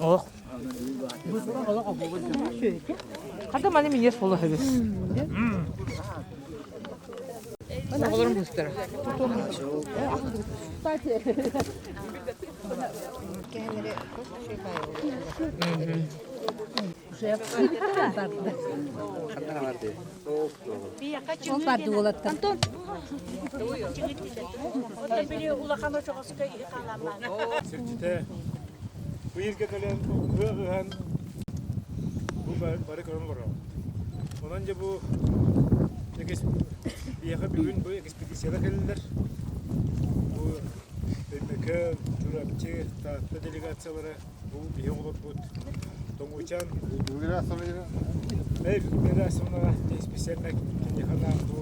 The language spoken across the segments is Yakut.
Олох. Хата маны минес буола сөбүс. Оҕолорум быстара. Ол барды уолаттар. Сирдьитэ бу ииргэ кэлэн ыһыах ыһан бу бары көрөн олоробут. Онон дьэ бу биһиэхэ бүгүн бу экспедицияда кэллилэр. Бу Өймөкөөн, Чурапчы, Таатта делегациялара бу биһи оҕолорбут Тоҥуучан Герасимова специально киниэхэ анаан бу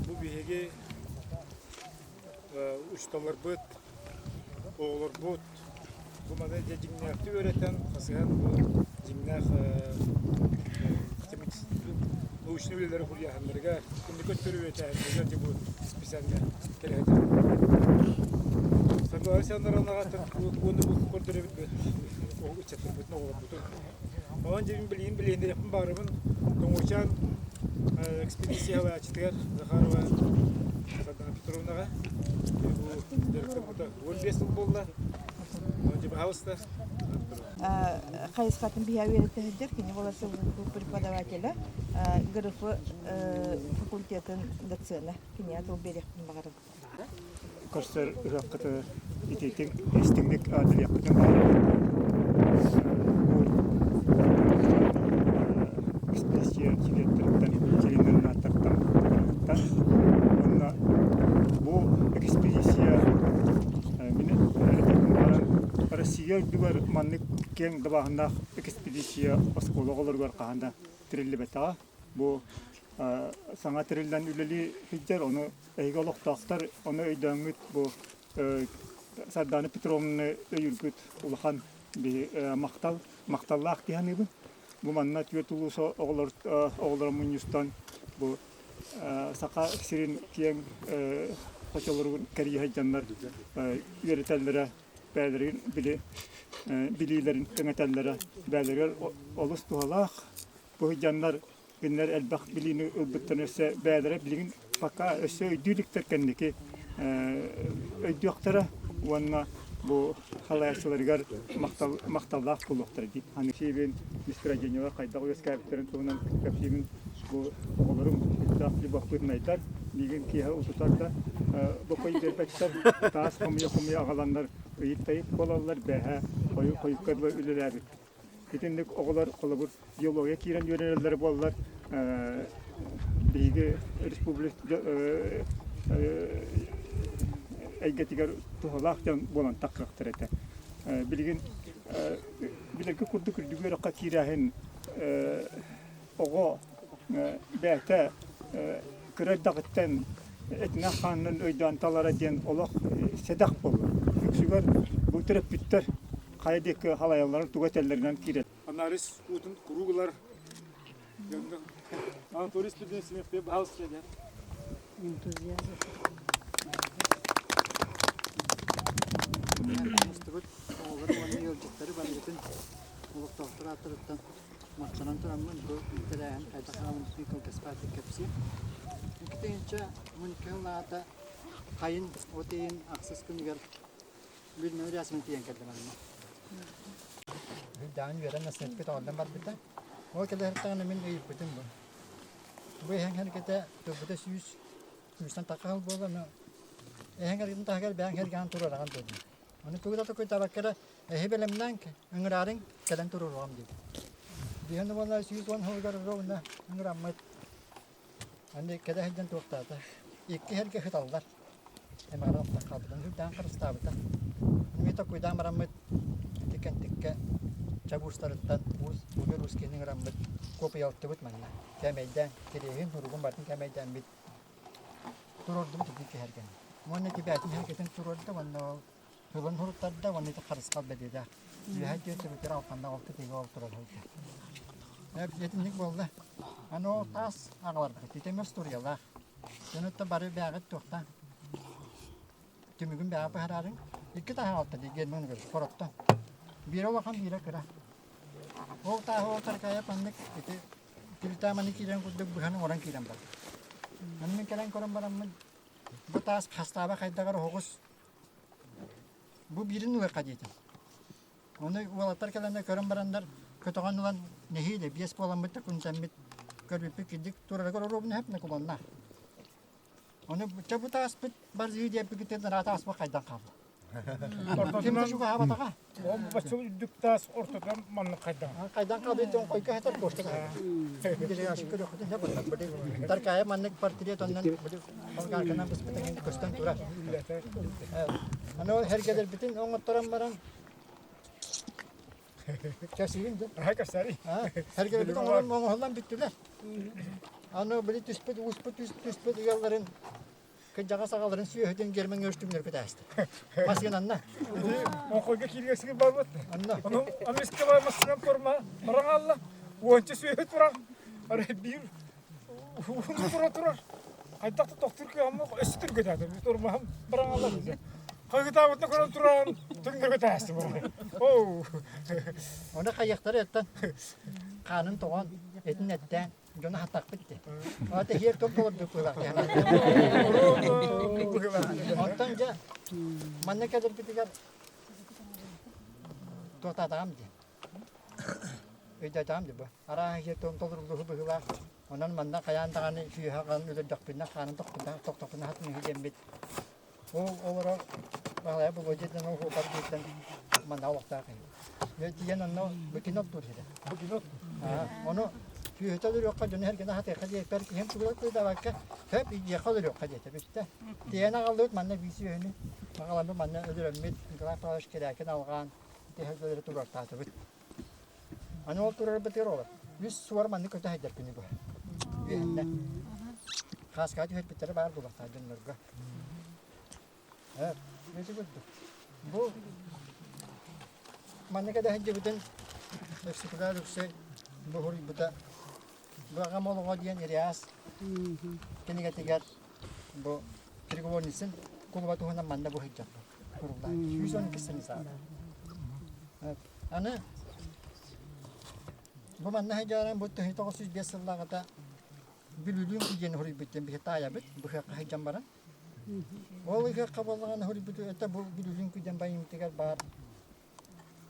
бу биһиги учууталларбыт, оҕолорбут бу маны дьэ дьиҥнээхтик үөрэтэн, хасыһан бу дьиҥнээх научнай үлэлэри суруйааһыннарыгар, инники өттүгэр үөрэтээһиннэригэр дьэ бу специально кэлэһитэр. Саргылана Александровнаҕа уонна бу көрдөрөбүт ыччаттарбытын, оҕолорбутун. Онон дьэ мин билигин билиһиннэриэхпин баҕарабын Тоҥуочаан экспедициялааччытыгар Захарова Сардана Петровнаҕа. Бу дьарыктаммыта 15 сыл буолла. Онон дьэ баһаалыста. Хайысхатын биһиэ үөрэтэ сылдьар кини буолар преподавателэ ГРФ факультетын доцена киниэхэ тыл биэриэхпин баҕарабын. Көрсөр ыһыаххыты итиитик истиҥник аатырыаххытын баҕарабын. Бу экспедиция чилиэттэриттэн, чилиэннэрин ааттартан барыттан. Уонна бу экспедиция мин этиэхпин баҕаран Россия үрдүгэр маннык киэҥ дабааһыннаах экспедиция оскуола оҕолоругар хаһан да тэриллибэтэҕэ. Бу саҥа тэриллэн үлэлии сылдьар, ону эһиги олохтоохтор ону өйдөөҥҥүт бу Сардаана Петровнаны өйүүргүт улахан махтал, махталлаах дии саныыбын. Бу манна түөрт улуус оҕолор оҕолоро мунньустан бу Саха сирин киэҥ хочолоругун кэрийэ сылдьаннар үөрэтэллэрэ бэйэлэрин били билиилэрин кэҥэтэллэрэ бэйэлэригэр олус туһалаах. Бу сылдьаннар кинилэр элбэх билиини ылбыттарын өссө бэйэлэрэ билигин пока өссө өйдүү иликтэр кэнники өйдүөхтэрэ уонна бу халайааччыларыгар махтал, махталлаах буолуохтара дии. Аны месторождениелар хайдах үөскээбиттэрин туһунан кэпсиибин бу оҕолорум сүрдээх любопытнайдар миигин киэһэ утутар да бокой биэрбэттэр таас хомуйа-хомуйа аҕаланнар ыйыт-тайыт буолаллар бээһээ хойукка дылы үлэлээбит Итинник оҕолор холобур геология киирэн үөрэнэллэрэ буоллар биһиги республика эйгэтигэр туһалаах дьон буолан таххыахтар этэ. Билигин билэргэ курдук үрдүк үөрэххэ киирээһин оҕо бэйэтэ кыра эрдэҕиттэн этинэн-хаанынан өйдөөн талара диэн олох сэдэх буолла. Үксүгэр бу төрөппүттэр хайа диэки халайалларын тугу этэллэринэн киирэр. Анализ уутун куруук ылар дьоҥҥо Анатолий Студенцев баһаалыста диэн. Энтузиазм. Мустубут оҕолору уонна ыалдьыттары барыгытын олохтоохтор ааттарыттан махтанан тураммын бу тэрээһин хайдах хаалыммытын кылгаспаатык кэпсиим. Икки тыһыынча 12 аата хайын от ыйын ахсыс күнүгэр Людмила Рясовна тиийэн кэллим манна. Үрдээҕин үөрэн астыппыт оҕолордон барбыта. Ол кэлэ сырыттаҕына мин ыйыппытым бу. Бу эһэҥ эргэтэ турбута сүүс сүүстэн тахха сыл буолла, но эһэҥ эргэтин таһыгар бэйэҥ эргэҕин туруораҕын диэтим. Ону тугу да токуйдаабакка эрэ эһи бэлэмнээн ыҥыраарыҥ кэлэн туруоруоҕум диэтим. Биһиэн буолла 110 сылыгар ровно ыҥыраммыт. Аны кэлэ сылдьан туохтаата. Икки эргэ сыталлар. Эмэҕирэ охтон хаалбытын сүрдээх харыстаабыта. Эмиэ токуйдаан бараммыт ити кэнтиккэ чабуустарыттан уус Угер Ускины ыҥыраммыт куопуйалтыбыт манна. Кээмэйдээн, кириэһин, уругун барытын кээмэйдээммит туруордубут ити киһэргэн. Уонна ити бээтин эргэтин туруорда уонна ол тылын суруттарда уонна ити харысхал бэлиэлээх. Үөһэ түөрт эбэтэр алтаннаах ол кытыыга ол турар сылдьар. Итинник буолла. Аны ол таас аҕаларбыт. Ити эмиэ остуоруйалаах. Дьонуттан бары бээҕит туохтаан. Түмүгүн бэҕэ быһаарарыҥ. Икки тааһы алта дии Герман Егорович хороттон. Биирэ улахан, биирэ кыра. Ол тааһы ол Таркаайап маннык ити Тилитааманы киирэн курдук быһан оҥорон киирэн барда. Аны мин кэлэн көрөн бараммын бу таас хастааба хайдаҕар оһоҕус бу биирин ылыахха диэтим. Ону уолаттар кэлэннэр көрөн бараннар көтөҕөн ылан нэһиилэ биэс буоламмыт да күнтэммит көрбүппүт кирдик турарыгар оруобуна сөп накуланна. Ону чэ бу тааспыт барыы диэппикитин ыраата ааспыт хайдан хаалла. Ким да чугаһаабатаҕа. Ол бачча үрдүк таас ортотунан маннык хайдан. Хайдан хаалбыт дьон хойго хэтэр куоста Таркаайа маннык портрет оннун болгарканан быспыта көстөн турар. Аны ол эргэлэрбитин оҥотторон баран Кэсиһин дьэ. Аха кэсэри. Эргэлэрбит оҥорон оҥоһуллан бүттүлэр. Аны били түспүт ууспут түспүт ыалларын кырдьаҕас аҕаларын сүөһүтүн Герман Өртүгүнэр көтээстэ. Массыынанна. Оҥхойго кииргэ сир барбыт. Анна. Ону амискэ бар массыынан форма баран алла. Уонча сүөһү турар. Арай биир уун тура турар. Хайдах да тохтуур кыаммы өссө түргэтээти. Турмаһым баран алла. Хайгытаабытына көрөн туран түҥнөргө тээстим. Оу. Оны хайыахтары эттэн хаанын тоҕон, этин эттээн дьону хатахпыт дии. Ата хиэр том толордук быһылаах. Онтон дьэ манна кэлэрбитигэр туотаатаҕым дии. Өйдөөтөҕүм дии бу. Арааһа хиэр том толоруллуһу быһыылаах. Онон манна хайаан даҕаны сүүһэ аҕалан өлөрдөхпүнэ хаанын тохтохпуна хатыныһы диэммит. Ол олоро Баһылай Болуодьа оһуокар диэттэн манна олохтоох киһи. Тиийэн онно быкин оттуур сирэ. Быкин от. Ону сүөһүтэ өлөрүөххэ, дьону эргинэ хатыахха диэппэр киһим тугу кыйдабакка сөп илдьиэххэ өлөрүөххэ диэтэ бүттэ. Тиийэн аҕаллыбыт манна биир сүөһүнү аҕаламмыт манна өлөрөммүт Николай Павлович Кирякин алҕаан ити туруортаатыбыт. Аны ол турарбытыгар олор үс суор маннык көтө сылдьар күнү быһа. Үөһэннэ. Хааскаҕа түһэрбиттэрэ баар буолуохтаах дьоннорго. Ити курдук. Бу маннык эдэ сылдьыбытын Өксөкүлээх Өлөксөй бу суруйбута бу аҕам олоҕо диэн Ириас кинигэтигэр бу Тригоницын кулуба туһунан манна бу сылдьар куруллаах 112 страница. Аны бу манна сылдьаран бу 1905 сыллааҕыта Бүлүүлүүн диэн суруйбут диэн биһи таайабыт быһыахха сылдьан баран. Ол ыһыахха буоллаҕына суруйбут это бу Бүлүүлүүн диэн байымтыгар баар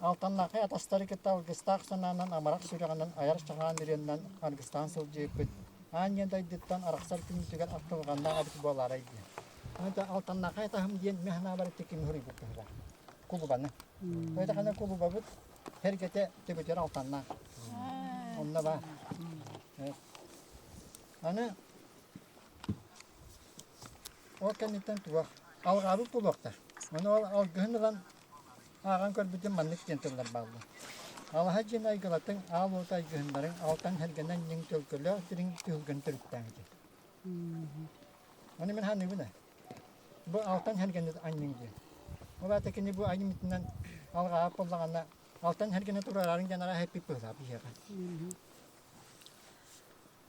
Алтаннаахай атастары кытта алгыстаах санаанан амарах сүрэҕинэн айар чаҕаан ырыаннан аргыстаан сылдьыыппыт аан ийэ дойдуттан арахсар күммүтүгэр ахтылҕаннаах эбит буолаарай диэн. Алтаннаахай атаһым диэн мин санаабар ити суруйбут быһыылаах. Кулубаны. Өйдөөхөнө кулубабыт сэргэтэ төбөтүгэр алтаннаах. Онно баар. Аны ол кэнниттэн туох алҕаабыт буолуохтар. Ону ол алгыһын ылан ааҕан көрбүтүм маннык диэн тыллар бааллар. Алаһа дьиэн айгылатыҥ, аал уот айгыһыннарыҥ, алтан сэргэнэн ньиҥ төлкөлөөх дириҥ түһүлгэн төрүттээн диэн. Ону мин саныыбын ээ. Бу алтан сэргэни анньыҥ диэн. Ол аата кини бу айымньытынан алҕаһа буоллаҕына алтан сэргэни туруорарыҥ диэн арааһа эппит быһыылаах биһиэхэ.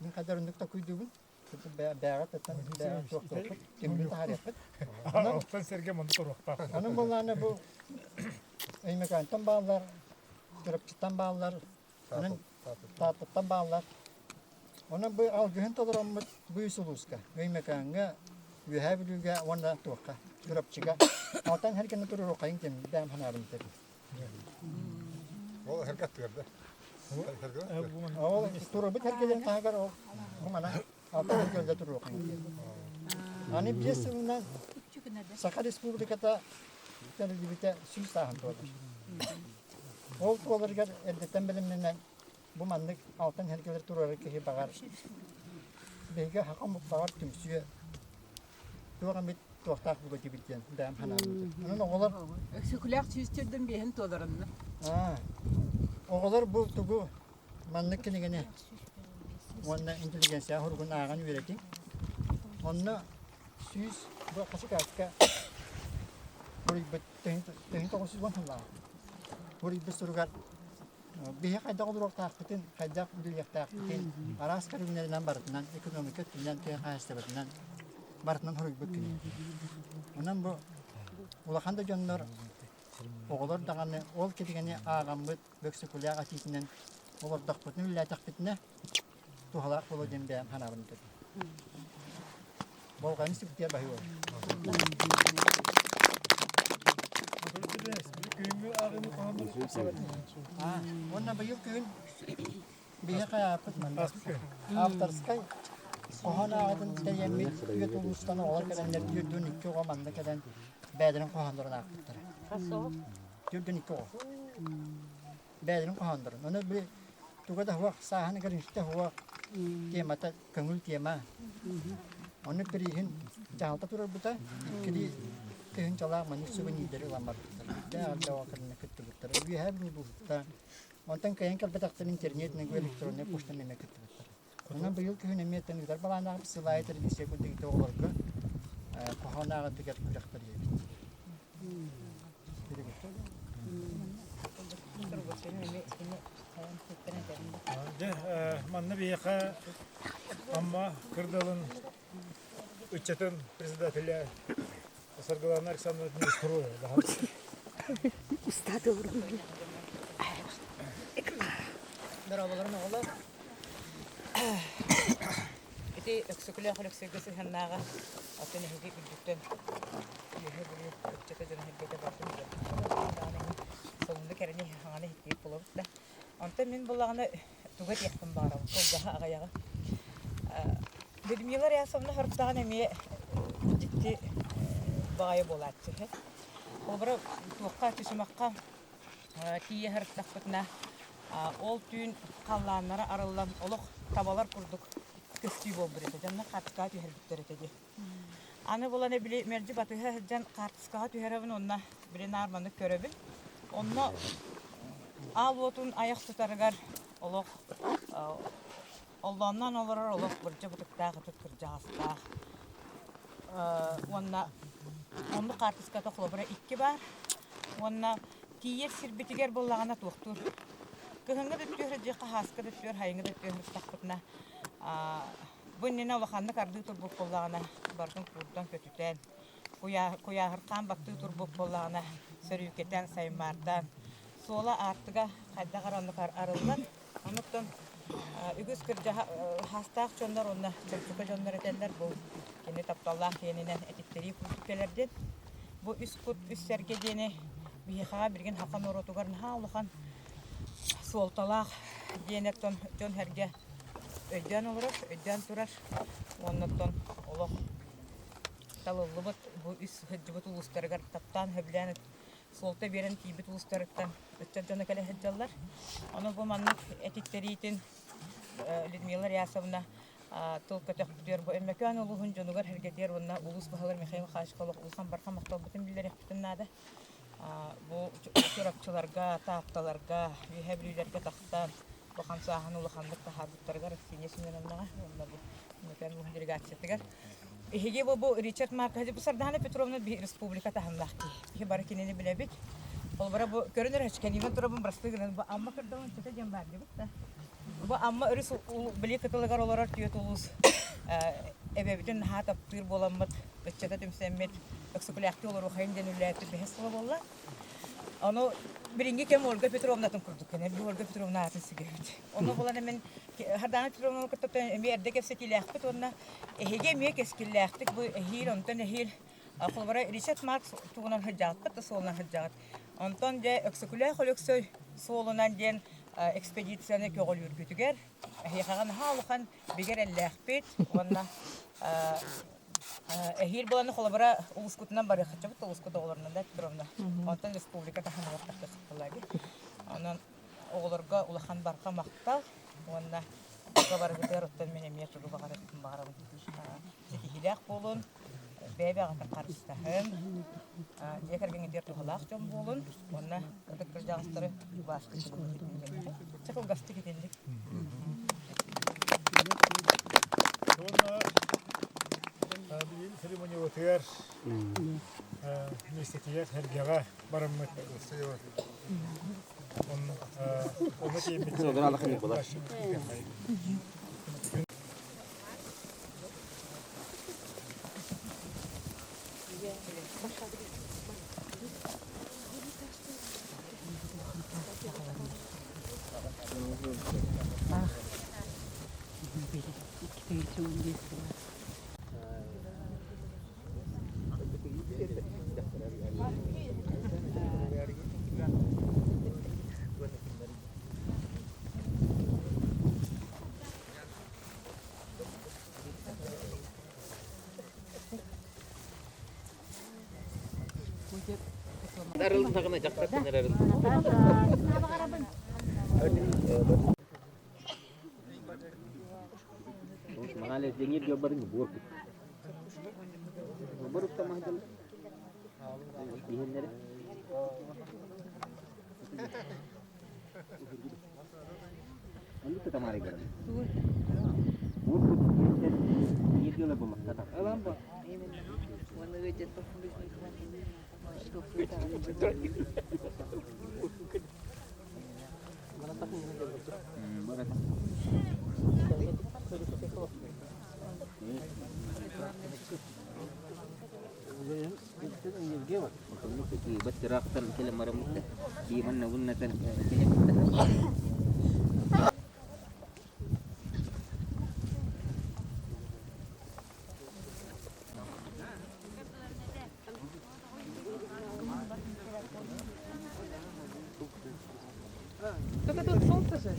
Мин хайдар оннук такуйдуубун. Бээҕэ таттан бээҕэ туохтуохпут, түмүгүн таһаарыахпыт. Алтан сэргэ манна туруохтаах. Онон буоллаҕына бу Өймөкөөнтөн бааллар, Чурапчыттан бааллар, онон Тааттаттан бааллар. Онон бу алгыһын толороммут бу үс улууска Өймөкөөҥҥө, Үөһээ Бүлүүгэ уонна туохха Чурапчыга алтан сэргэни туруоруоххайыҥ диэн бэйэм санаабын этэбин. Ол сэргэ аттыгар да? Ол туруорбут сэргэлэрин таһыгар ол бу манан алтан сэргэлэргэ туруоххайыҥ диэн. Аны биэс сылынан Саха Республиката тэриллибитэ 100 сааһын туолар. Ол туоларыгар эрдэттэн бэлэмнэнэн бу маннык алтан сэргэлэр туруорар киһи баҕар биһиги саха омук баҕар түмсүө туох эмит туохтаах буолуо диэбит диэн бэйэм санаабытым. Онон оҕолор Өксөкүлээх сүүстэрдэн биэһин туоларынна. Оҕолор бу тугу маннык кинигэни уонна интеллигенция суругун ааҕан үөрэтиҥ. Онно 100 бу хасыкаакка суруйбут 1910 сыллааҕы суруйбут суругар Биһи хайдах олоруохтаахпытын, хайдах үлэлиэхтээхпитин араас көрүҥнэринэн барытынан, экономика өттүнэн, тыа хаһаайыстыбатынан барытынан хоруйбут кини. Онон бу Улахан да дьоннор, оҕолор даҕаны ол кинигэни ааҕаммыт Бөксөкүлээх этиитинэн олордохпутуна, үлэлээтэхпитинэ туһалаах буолуо диэн бэйэм санаабын этэбин. Болҕойон истибитигэр баһыыбын. Уонна быйыл күһүн биһиэхэ ааппыт манна авторскай хоһоон ааҕытын тэрийэммит түөрт улуустан оҕолор кэлэннэр 42 оҕо манна кэлэн бэйэлэрин хоһооннорун аахпыттара. 42 оҕо. Бэйэлэрин хоһооннорун. Ону били туга да суох, сааһын көрүстэ суох темата көҥүл тема. Ону приһин дьаһалта турарбыта, иккилии тыһыынчалаах маннык сувенирдэри ылан барбыттар. Дэҕэрдэ оҕо кыттыбыттар. Үөһээ Бүлүү Онтон кыайан кэлбэтэхтэрин интернет нөҥүө электроннай почтанан эмиэ кыттыбыттар. Онон быйыл күһүн эмиэ ыытар балааннаах сыл аайы тэлэбиисийэ курдук оҕолорго хоһоон ааҕыытыгар күрэх тэрийэбит. Дьэ, манна биһиэхэ Амма кырдалын ыччатын председателя Саргылана Александровна Нестерова. Дорооболорун оҕолор. Ити Өксөкүлээх Өлөксөйгө сыһыаннааҕа оттон эһиги үрдүттэн үөһэ Бүлүү ыччата дьон сэргэтэ бардым солунну кэрэни хаҥаны иһиттиир буолабыт да. Онтон мин буллаҕына тугу этиэхпин баҕарабын кылгаһа аҕыйаҕы. Людмила Рясовна Хартаҕын эмиэ дьикти баҕайы буолааччы. Холобура, туохха чычымахха тиийэ сырыттахпытына, ол түүн халлааннара арыллан олох табалар курдук көстүү буолбут этэ. Дьоннор хаартыскаҕа түһэрбиттэр этэ дии. Аны булан били мэлдьи батыһа сылдьан хаартыскаҕа түһэрэбин уонна били наар маннык көрөбүн. Онно аал уотун айах тутарыгар олох оллоонноон олорор олох бырдьа бытыктаах ытык кырдьаҕастаах уонна оннук хаартыската холобура икки баар уонна тиийэр сирбитигэр буоллаҕына туохтуур кыһыҥҥы да түөр дьиэхэ хааска да түөр хайыҥҥы да түөр сыттахпытына бу иннинэ улаханнык ардыы турбут буоллаҕына барытын куурдан көтүтэн куйааһырхаан баттыы турбут буоллаҕына сөрүүкэтэн саймаардаан суола аартыга хайдах эрэ оннук арыллан Онуттан үгүс кырдьаҕастаах дьоннор уонна чөмчөкө дьоннор этэллэр бу кини тапталлаах диэнинэн этиттэрии курдук кэлэр диэн. Бу үс кут үс сэргэ диэни биһиэхэҕэ билигин саха норуотугар наһаа улахан суолталаах диэн оттон дьон-сэргэ өйдөөн олорор, өйдөөн турар. Уонна оттон олох талыллыбыт бу үс сылдьыбыт улуустарыгар таптаан сөбүлээн суолта биэрэн тиийбит улуустарыттан ыччат дьоно кэлэ сылдьаллар. Ону бу маннык этиттэриитин Людмила Рясовна тыл көтөхпүтүгэр бу Өймөкөөн улууһун дьонугар сэргэтигэр уонна улуус баһылыгар Михаил Михайлович улахан барҕа махталбытын биллэриэхпитин наада. Бу Чурапчыларга, Таатталарга, Үөһээ Бүлүүлэргэ тахсан бу хамсааһыны улаханнык таһаарбыттарыгар Аксинья Семеновнаҕа уонна бу Өймөкөөн улууһун делегациятыгар Биһиги бу Ричард Маркович бу Сардаана Петровна биһи республика таһымнаах киһи. Биһи бары кинини билэбит. Холобура бу көрөн эрэ кэннибин турабын бырастыы гынан бу Амма кырдалын чөтө диэн баар дибит да. Бу Амма өрүс били кытылыгар олорор түөрт улуус эбэбитин наһаа таптыыр буоламмыт, ыччата түмсэммит, Өксөкүлээхтии олоруохайын диэн үлэлээппит бэһис сыла буолла. Ону билиҥҥи кэм Ольга Петровнатын курдук гына, Ольга Петровна аатын сүгэбит. Ону булан мин Сардаана Петровнаны кытта эмиэ эрдэ кэпсэтиилээхпит уонна эһиги эмиэ кэскиллээхтик бу эһиил онтон эһиил холобура Ричард Маркс тугунан сылдьаҕыт да суолунан сылдьаҕыт. Онтон дьэ Өксөкүлээх Өлөксөй суолунан диэн экспедицияны көҕүлүүргүтүгэр эһиэхэҕэ наһаа улахан бигэ эрэллээхпит уонна эһиил буолан холобура улуускутунан барыаххытчабыт улуускут оҕолорунан да Петровна. Онтон республика таһымыгар тахсыаххытылааги. Онон оҕолорго улахан барҕа махтал уонна бука барыгытыгар оттон мин эмиэ тугу баҕарыахпын баҕарабын. Ситиһиилээх буолун, бэйэ-бэйэҕитин харыстаһын, дьиэ кэргэҥҥитигэр туһалаах дьон буолун уонна ытык кырдьаҕастары убаастык Чэ кылгастык итинник. Уонна билигин церемониябытыгар миэстэтигэр сэргэҕэ бараммыт Онно тиийбит 15 сыл. Арылындаҕына дьахтар гынар арыл. Так это солнце же.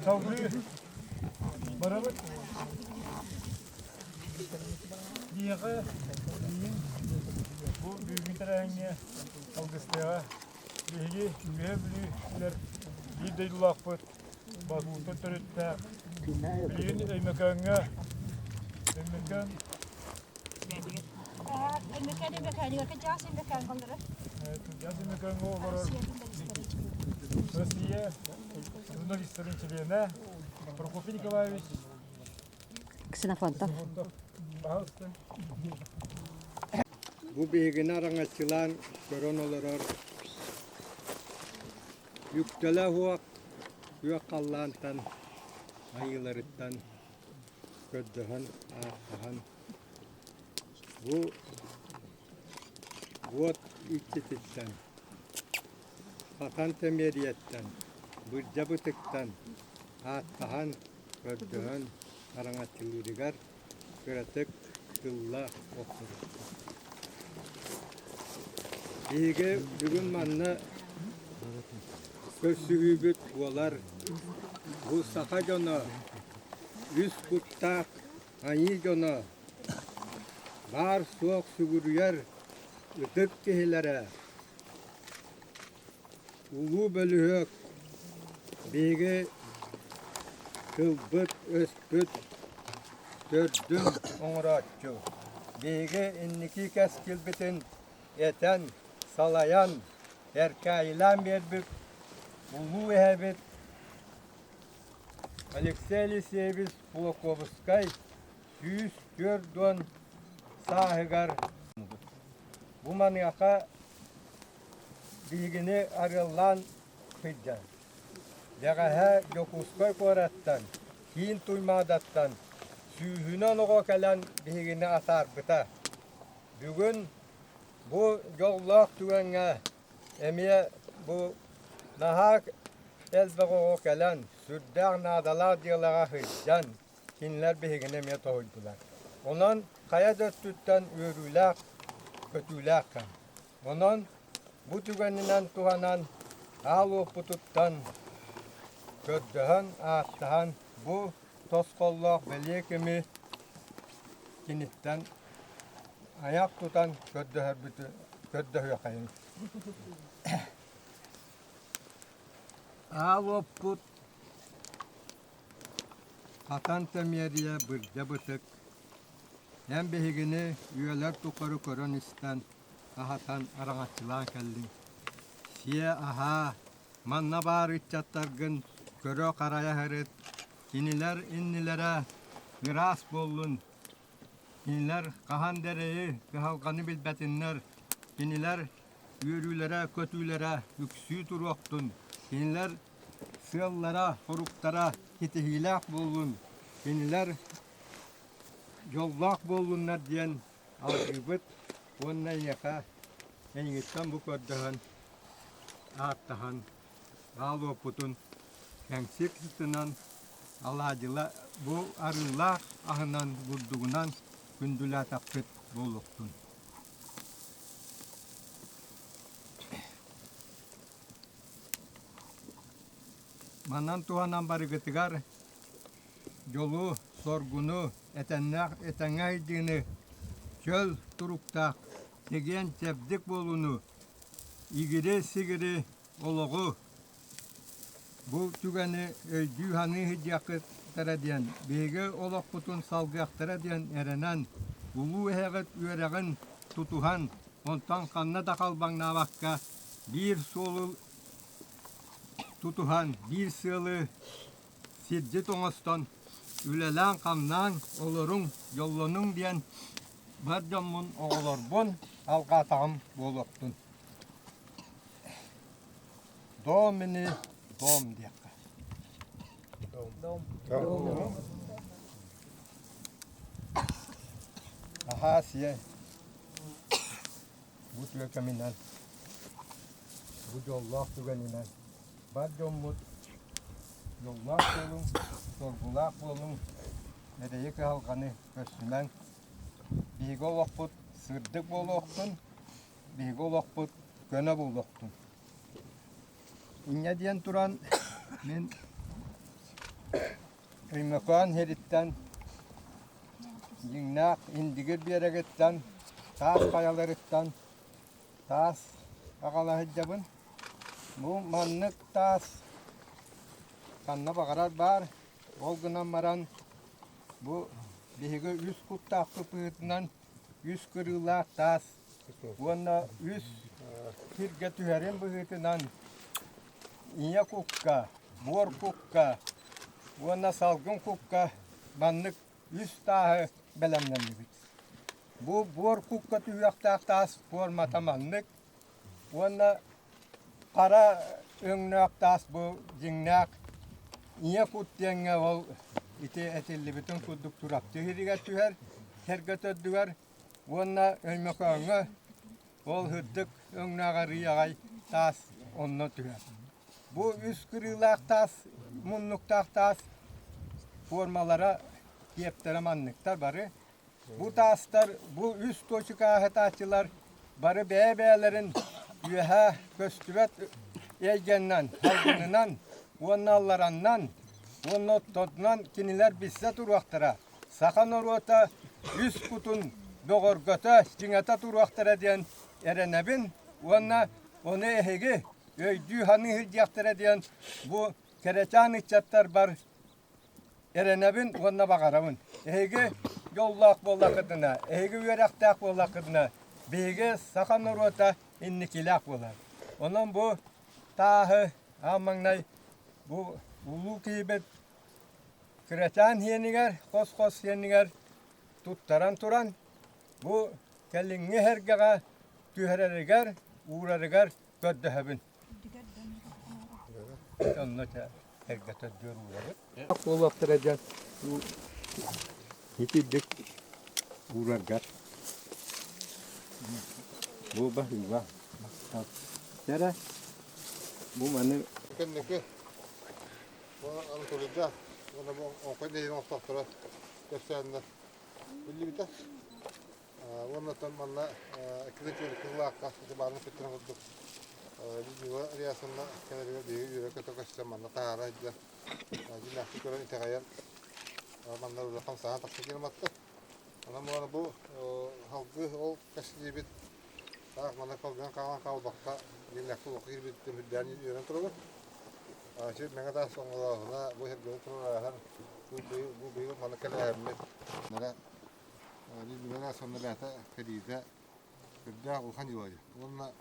Салгыы барабыт. Биһиэхэ билигин бу бүгүҥҥү тэрээһиҥҥэ Алгыстыаҕа биһиги Үөһээ Бүлүүлэр биир дойдулаахпыт Баһуутун төрүттээх билигин Өймөкөөҥҥө Өймөкөөн Өймөкөөн Өймөкөөнүгэр кыдьаас Өймөкөөн голлары. Кырдьаҕас Өймөкөөҥҥө олорор Россия журналистарын чилиэнэ Прокопий Николаевич Ксенофонтов. Пожалуйста. Бу биһигини араҥаччылаан көрөн олорор үктэлэ уох күөх халлаантан айыыларыттан көрдөһөн ааттаһан бу уот иччититтэн Хатан Тэмиэрийэттэн, Бырдьа Бытыктан ааттаһан, көрдөһөн араҥаччылыырыгар кыратык тылла охсубуттар. Биһиги бүгүн манна көрсүһүүбүт буолар. Бу саха дьоно үс куттаах айыы дьоно баар-суох сүгүрүйэр ытык киһилэрэ Улуу бөлүһүөк биһиги тылбыт-өспүт төрдүн оҥорооччу, биһиги инники кэскилбитин этэн, салайан, эркээйилээн биэрбит улуу эһэбит Алексей Елисеевич Кулаковскай 140 сааһыгар бу маныаха биһигини арыаллаан сылдьар. Бэҕэһээ Дьокуускай куораттан, киин Туймаадаттан сүүһүнэн оҕо кэлэн биһигини атаарбыта. Бүгүн бу дьоллоох түгэҥҥэ эмиэ бу наһаа элбэх оҕо кэлэн, сүрдээх наадалаах дьыалаҕа сылдьан, кинилэр биһигини эмиэ тоһуйдулар. Онон хайа да өттүттэн үөрүүлээх, көтүүлээх кэм. Онон бу түгэнинэн туһанан аал уоппутуттан көрдөһөн, ааттаһан бу тосхоллоох бэлиэ кэми киниттэн айах тутан көрдөһүөххэйиҥ. Аал уоппут Хатан Тэмиэрийэ бырдьа бытык, эн биһигини үйэлэр тухары көрөн-истэн, аһатан, араҥаччылаан кэллиҥ. Сиэ, аһаа, манна баар ыччаттаргын көрө-харайа сырыт, кинилэр иннилэрэ ыраас буоллун, кинилэр хаһан да эрэйи, кыһалҕаны билбэтиннэр, кинилэр. үөрүүлэрэ-көтүүлэрэ үксүү туруохтун, кинилэр сыаллара, хоруктара ситиһиилээх буоллун, кинилэр дьоллоох буоллуннар диэн алгыыбыт уонна эйиэхэ эйигиттэн бу көрдөһөн, ааттаһан аал уоппутун кэҥсик сытынан алаадьыла бу арыылаах аһынан бурдугунан күндүлээтэхпит буолуохтун. Манан туһанан барыгытыгар дьолу, соргуну, этэннээх этэҥҥэ айдыыны, чөл туруктаах, чэгиэн-чэбдик буолууну, игири-сигири олоҕу бу түгэни өйдүү-саныы сылдьыаххыттара диэн, биһиги олохпутун салгыахтара диэн эрэнэн, улуу эһэҕит үөрэҕин тутуһан, онтон ханна да халбаҥнаабакка биир суолу тутуһан, биир сыалы сирдьит оҥостон, үлэлээн-хамнаан олоруҥ, дьоллонуҥ диэн бар дьоммун, оҕолорбун алҕаатаҕым буолуохтун. Дом ини дом диэххэ. Дом. Аһаа сиэ. Бу үтүө кэминэн, бу дьоллоох түгэнинэн бар дьоммут дьоллоох буолуҥ, соргулаах буолуҥ, эрэйи-кыһалҕаны көрсүмэҥ. Биһиги олохпут сырдык буолуохтун, биһиги олохпут көнө буолуохтун. Инньэ диэн туран мин Өймөкөөн сириттэн дьиҥнээх Индигир биэрэгиттэн таас хайаларыттан таас аҕала сылдьабын. Бу маннык таас ханна баҕарар баар. Ол гынан баран бу биһиги үс куттаахпыт быһыытынан үс кырыылаах таас уонна үс сиргэ түһэрин быһыытынан ийэ кукка, буор кукка уонна салгын кукка маннык үс тааһы бэлэмнэннибит. Бу буор кукка түһүөхтээх таас формата маннык уонна хара өҥнөөх таас бу дьиҥнээх ийэ кут диэҥҥэ ол ити этиллибитин курдук Чурапчы сиригэр түһэр, сэргэ төрдүгэр уонна Өймөкөөҥҥө ол сырдык өҥнөөх арыый аҕай таас онно түһэр. Бу үс кырыылаах таас, муннуктаах таас формалара, киэптэрэ манныктар бары. Бу таастар, бу үс туочука аһатааччылар бары бэйэ-бэйэлэрин үөһэ көстүбэт эйгэннэн, салгынынан уонна аллараннан уонна оттотунан кинилэр билсэ туруохтара. Саха норуота үс кутун бөҕөргөтө, чиҥэтэ туруохтара диэн эрэнэбин уонна ону эһиги өйдүү-саныы сылдьыахтара диэн бу кэрэчээн ыччаттарбар эрэнэбин уонна баҕарабын. Эһиги дьоллоох буоллаххытына, эһиги үөрэхтээх буоллаххытына, биһиги саха норуота инникилээх буолар. Онон бу тааһы аан маҥнай бу улуу киһибит кырачаан сиэнигэр, хос-хос сиэнигэр туттаран туран, бу кэлиҥҥи эһэргэҕэ түһэрэригэр, уурарыгар көрдөһөбүн. Онно эргэ төрдүөр уурабыт. Буолуохтара дьон итирдик уураргар. Бу баһыыба. Дьэрэ, бу маны Кэнники бу Анатолийдаах уонна бу Оҥхой нэһилиэгин олохтоохторо кэпсээннэр биллибитэ. Уонна оттон манна Кырачуолу Кыллаахха ити баарын эппиттэрин курдук Людмила Реасовна кэлэригэр биһиги үөрэ-көтө көстөн манна таһаара сылдьан дьиҥнээхтик көрөн итэҕэйэн манна улахан саҥа тахса киирматта. Онон буолан бу салгыы ол кэскилиибит таах манна кылган хаалан хаалбакка дьиҥнээхтик олоххо киирбитин үрдээн үөрэн турабыт. Сир мэҥэ таас оҥолооһуна бу сиргэ турар бу быйыл манна кэлээһиммит Людмила сонно бэйэтэ кэлиитэ үрдээх улахан дьыала дии. Уонна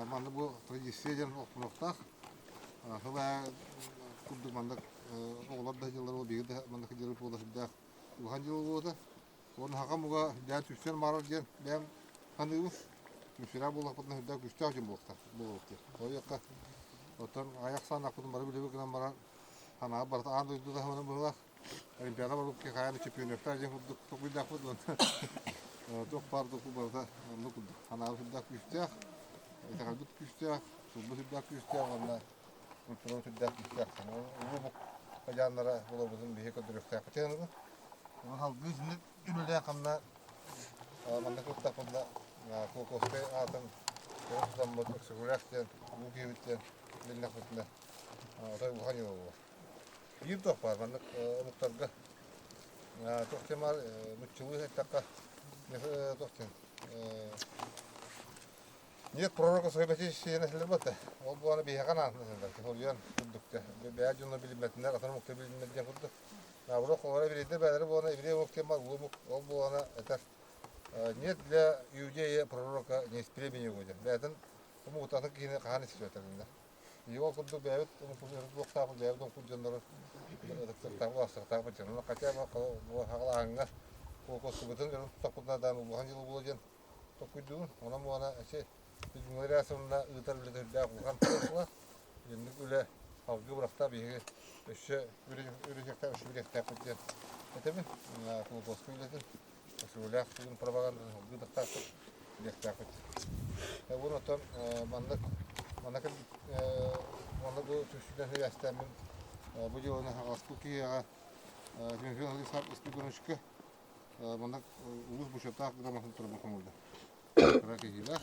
манна бу традиция диэн олохтоохтоох. Сыл аайы курдук маннык оҕолор да дьыллар буолла, биһиги да маннык дьыллар буола сүрдээх улахан дьыала буолуота. Уонна саха омуга үрдээн түстэн барар диэн бэйэм саныыбын. Түмсүүлээх буоллахпытына сүрдээх күүстээх дьон буолуохтаах буолуох диэн. Ол иһин оттон аҕыйах сааннаахпытын бары билэбит гынан баран санаабыт барыта аан дойду таһымынан быһыылаах. Олимпиада барбыт хайаан да чемпионаттар диэн курдук толкуйдаахпыт уонна туох баар толкуй барыта оннук курдук. Санаабыт сүрдээх күүстээх, итэҕэлбит күүстээх, тылбыт сүрдээх күүстээх уонна культурабыт сүрдээх күүстээх. Улуу омук хадьааннара буоларбытын биһиги көрдөрүөхтээхпит диэн Онон салгыы итинник үлэлээн-хамнаан манна кыттахпытына Кулаковскай аатын өрө тутаммыт Өксөкүлээх диэн улуу киһибит диэн билиннэхпитинэ отой улахан дьыала буолар. Биир туох баар маннык омуктарга туох диэн баар нуччалыы эттэххэ туох диэн Нет пророка своего сиэнэ сылдьыбата. Ол буолан биһиэхэ анаан сылдьар. Соруйан курдук бэйэ дьоно билиммэтиннэр, атын омуктар билиммэт диэн курдук. Наоборот, холобура еврейдэр бэйэлэрэ буолан еврей омук диэн бар, улуу омук. Ол буолана этэр нет для иудея пророка не из племени его диэн. Бэйэтин омугуттан атын киһини хаһан истибэтэриннэр. И ол курдук бэйэбит омукпут бэйэбит омукпут дьоннорун ытыктыахтаах, улаастыахтаахпыт дьон. Хотя бы хаҕалааһыҥҥа куокуспутун өрө тутахпытына даҕаны улахан дьыл буолуо диэн Толкуйдуун, онон буолана эчи Людмила Рясовна ыытар үлэтэ үрдээх улахан буолла. Итинник үлэ салгыы бырахта биһиги өссө үлэһиэхтээх, өссө билиэхтээхпит диэн этэбин. Кулуковскай үлэтин, өсүөлээх тугун пропагандатын салгыы тахтаахпыт, билиэхтээхпит. Уон оттон маннык манна манна бу түмсүүнэн сибээстээммин бу дьыаланы хаҕаласпыт киһиэхэ Тимофей Владислав Спиридоновичка Манна улуус бочуоттаах грамотатын туран хомуйда. Кыра киһилээх.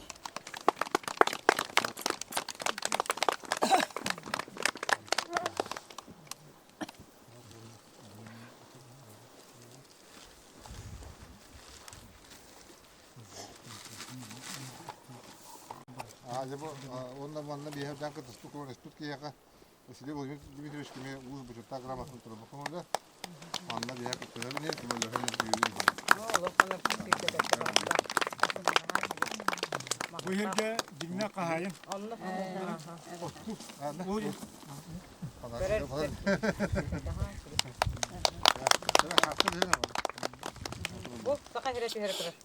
Аа, дьэ бу уонна манна биэһэрдээн кытыспыт көмөлөспүт киһиэхэ Василий Владимирович Дмитриевич кини улуус бочуоттаах грамотатын туран хомуйда. Манна биһэ кыттыһан иһин, көмөлөһөн үөрүү иһин. Бу иһиргэ дьиҥнээх хаһаайын. Бу саха сирэ түһэрэ турар.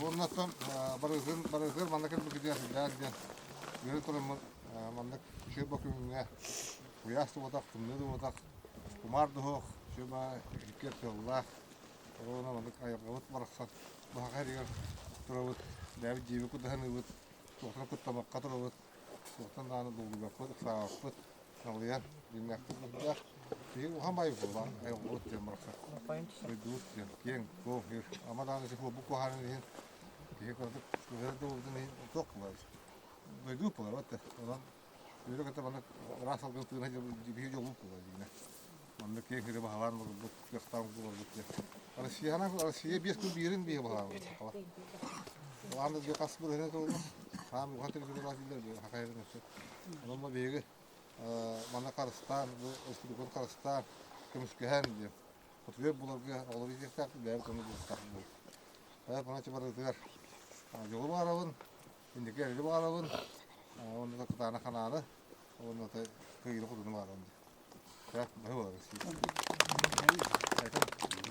Уоннаттан барыгын барыгыр манна кэлбиккитигэр сылдьаар диэн үөрэ тураммын маннык үчүгэй бокүҥҥэ куйаас да буолбатах, тымныы да буолбатах, кумаар да суох, үчүгэй икки тыаллаах, оруона маннык айылҕабыт барахсан баһаҕа иһигэр турабыт, бэйэбит дьиэбит кудаһаныыбыт, туохтан куттаммакка турабыт, туохтан даҕаны долгуйбаппыт, ыксаабаппыт, налыйан дьиҥнээхтик быһыылаах. Киһи улахан баайы буолла, айылҕабыт диэн барахсан. Дойдубут диэн киэҥ, куоҥ сир. Ама даҕаны ити буолбут куһаҕанын иһин киһи кыратык кыһыра да буолбутун иһин туох буолар дойдубут буолар вот онон үөрэ көтө маннык ыраас салгын тыына биһиги дьолбут буолар дьиҥэ маннык киэҥ сири баһылаан олорбут кыахтаах олорбут диэн Россиянан Россия биэс күн биирин биһи баһылаан Улахан да хас бырыһына туолла хаам улахан территориялаах дииллэр хахайрын өссө онон биһиги манна харыстаан бу республиканы харыстаан көмүскэһэн диэн хотугу буларга оҕолору иитиэхтээхпит бэйэбит ону булуохтаахпыт буолуо Хайа паначы барытыгар дьолу баҕарабын, инники эрэли баҕарабын, уонна да кытаанах ханааны, уонна да кыайыыны-хотууну баҕарабын. Баһы буолар.